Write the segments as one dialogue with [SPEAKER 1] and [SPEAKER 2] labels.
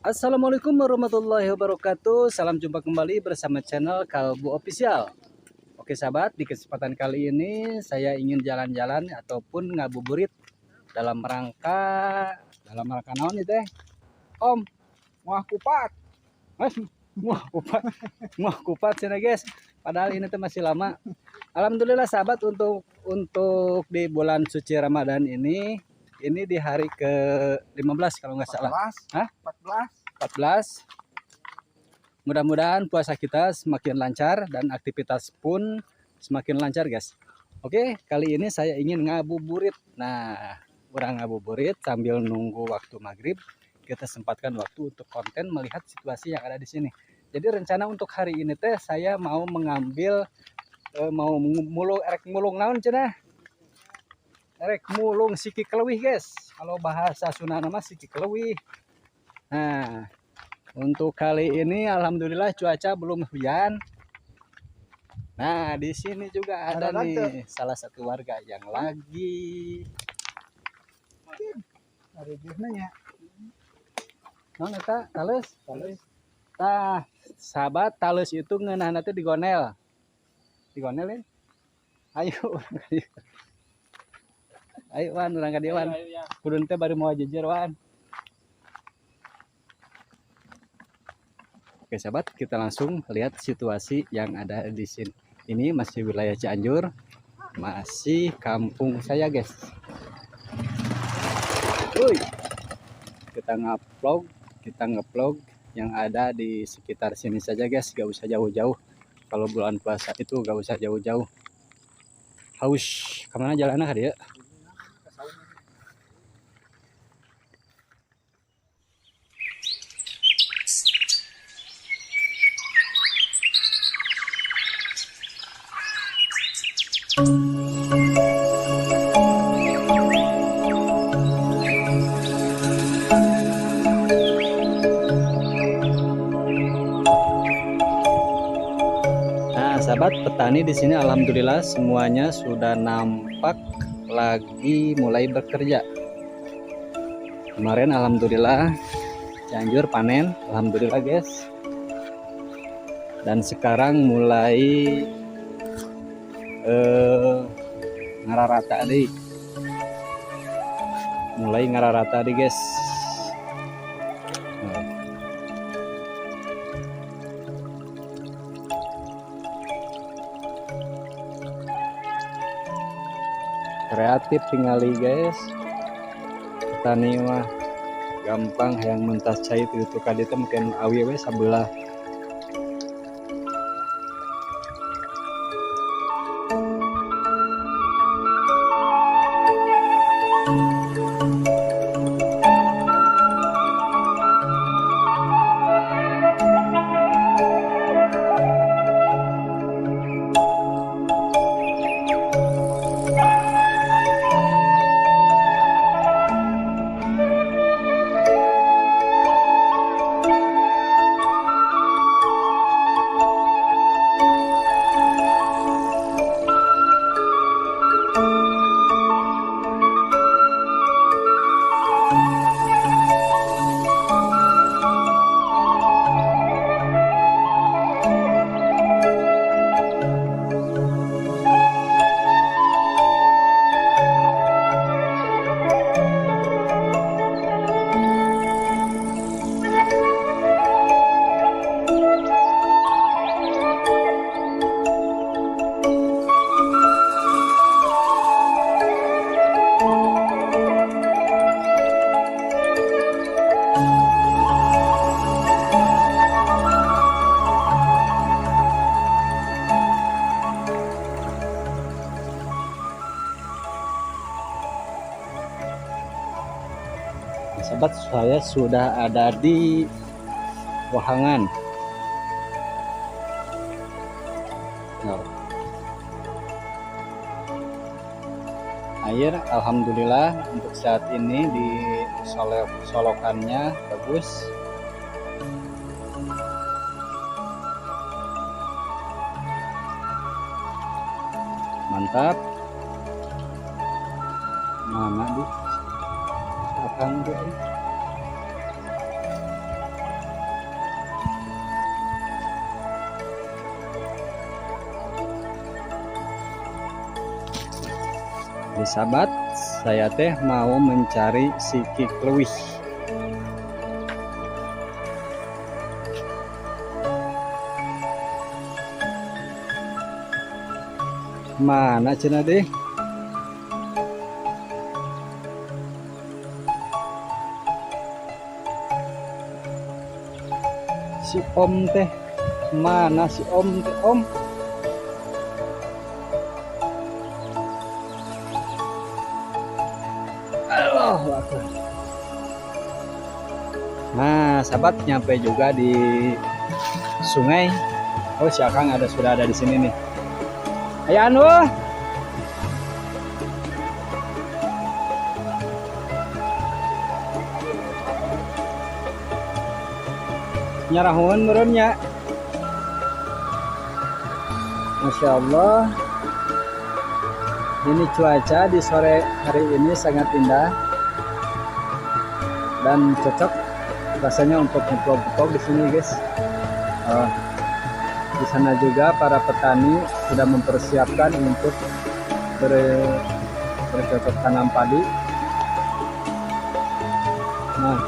[SPEAKER 1] Assalamualaikum warahmatullahi wabarakatuh. Salam jumpa kembali bersama channel Kalbu Official. Oke sahabat, di kesempatan kali ini saya ingin jalan-jalan ataupun ngabuburit dalam rangka naon itu teh? Om,
[SPEAKER 2] Wah, kupat.
[SPEAKER 1] Mas, wah kupat, wah kupat sih guys. Padahal ini tuh masih lama. Alhamdulillah sahabat, untuk di bulan suci Ramadan ini di hari ke 15 kalau nggak salah.
[SPEAKER 2] 14.
[SPEAKER 1] Hah?
[SPEAKER 2] 14.
[SPEAKER 1] 14. Mudah-mudahan puasa kita semakin lancar dan aktivitas pun semakin lancar guys. Oke, kali ini saya ingin ngabuburit. Nah, urang ngabuburit sambil nunggu waktu maghrib. Kita sempatkan waktu untuk konten melihat situasi yang ada di sini. Jadi rencana untuk hari ini teh saya mau mengambil mau mulung, erek mulung naon cenah? Erek mulung siki kelewih guys. Kalau bahasa Sunda nama siki kelewih. Nah, untuk kali ini alhamdulillah cuaca belum hujan. Nah, di sini juga ada
[SPEAKER 2] Ada
[SPEAKER 1] nih salah satu warga yang lagi
[SPEAKER 2] Ada jurnanya.
[SPEAKER 1] Non eta tales.
[SPEAKER 2] Tales.
[SPEAKER 1] Tah, sahabat, tales itu ngeunahna teh digonel. Digonel ya? Ayo urang ka dieu. Ayo Wan, urang ka dieu Wan. Kudu teh bari mau jejer Wan. Oke sahabat, kita langsung lihat situasi yang ada di sini. Ini masih wilayah Cianjur, masih kampung saya guys. Woi, kita ngevlog yang ada di sekitar sini saja guys, gak usah jauh-jauh. Kalau bulan puasa itu gak usah jauh-jauh. Haus, kemana jalannya kali ya? Nah, sahabat petani di sini alhamdulillah semuanya sudah nampak lagi mulai bekerja. Kemarin alhamdulillah Cianjur panen, alhamdulillah guys. Dan sekarang mulai ngararata deui. Mulai ngararata deui guys. Nah. Kreatif tingali guys, petani mah gampang yang mentas cai itu kali itu mungkin awi we sabelah. Sahabat, saya sudah ada di Wahangan. Nah. Air alhamdulillah untuk saat ini di solokannya bagus. Mantap. Mana di? Akang tuh. Jadi sahabat, saya teh mau mencari si Kluwih. Mana cenah deh? Si Om teh mana si Om teh Om? Allahu Akbar. Nah, sahabat, nyampe juga di sungai. Oh, si Akang sudah ada di sini nih. Ayo anu. Nyarahun meureun nya. Masya Allah. Ini cuaca di sore hari ini sangat indah dan cocok rasanya untuk ngevlog-vlog di sini, guys. Di sana juga para petani sudah mempersiapkan untuk bercocok tanam padi. Nah,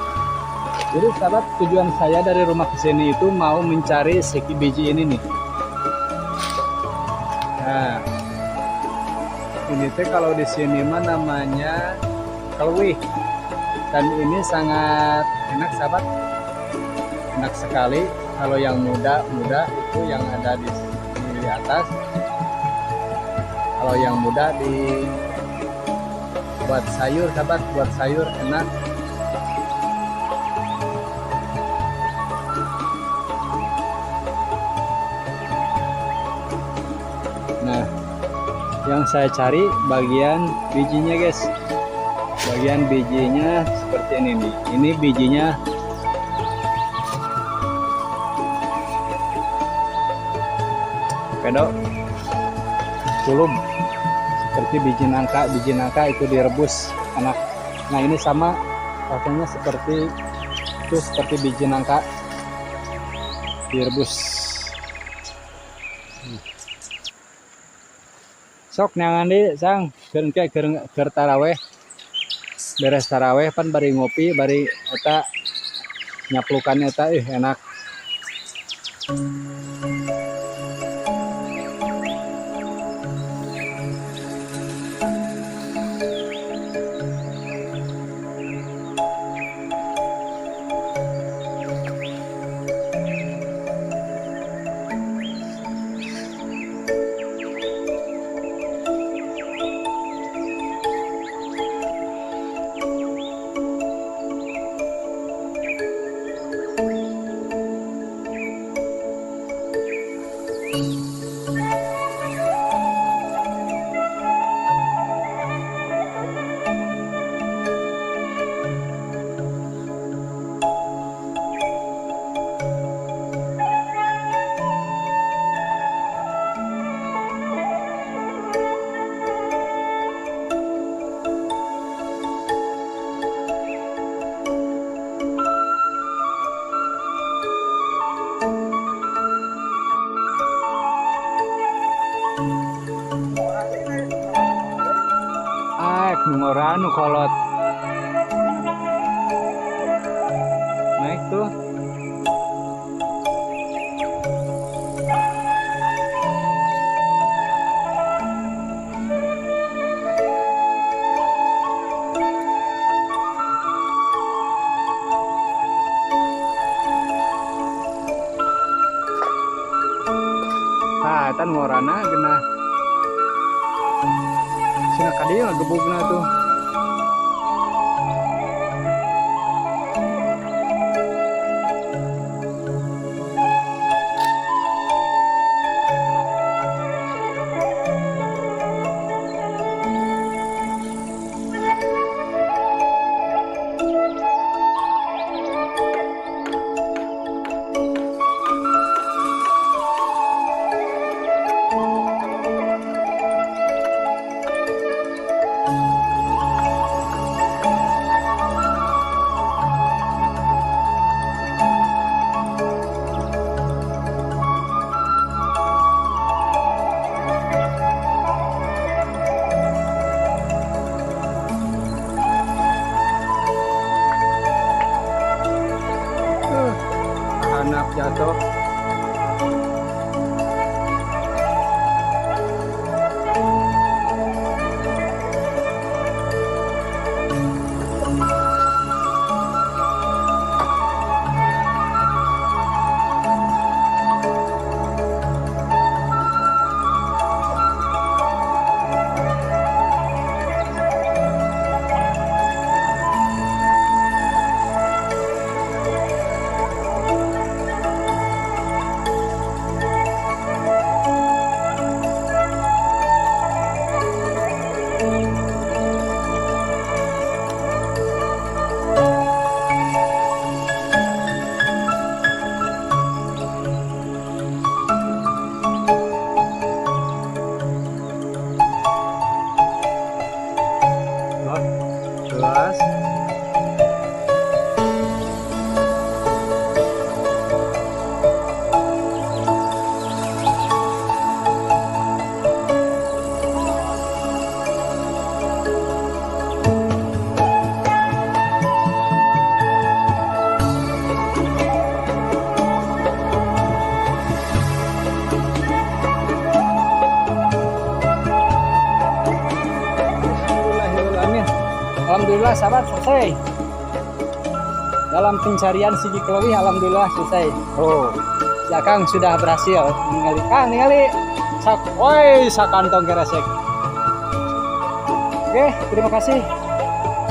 [SPEAKER 1] jadi sahabat, tujuan saya dari rumah ke sini itu mau mencari siki biji ini nih. Nah, ini teh kalau di sini mah namanya keluih. Dan ini sangat enak sahabat, enak sekali. Kalau yang muda-muda itu yang ada di atas. Kalau yang muda di buat sayur sahabat, buat sayur enak. Nah, yang saya cari bagian bijinya guys. Bagian bijinya seperti ini nih. Ini bijinya. Pedok kulum seperti biji nangka. Biji nangka itu direbus enak. Nah, ini sama rasanya seperti itu, seperti biji nangka direbus. Sok neangan di sang keur engke keur taraweh. Beres taraweh pan bari ngopi bari eta nyaplukan eta enak. Ngora nu kolot naik tuh. Nah, eta ngorana genah. Sina ka dieu gebugna tuh. Maaf jatuh. Jelas. Alhamdulillah sahabat, selesai dalam pencarian sigi kelewih. Alhamdulillah selesai. Oh, si Akang sudah berhasil ningali. Kang ningali sak, woi sakantong keresek. Oke, terima kasih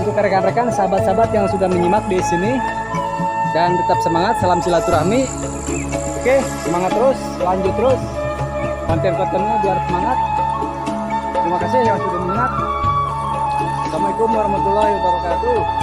[SPEAKER 1] untuk rekan-rekan sahabat-sahabat yang sudah menyimak di sini dan tetap semangat, salam silaturahmi. Oke, semangat terus, lanjut terus konten-kontennya biar semangat. Terima kasih yang sudah menyimak. Assalamualaikum warahmatullahi wabarakatuh.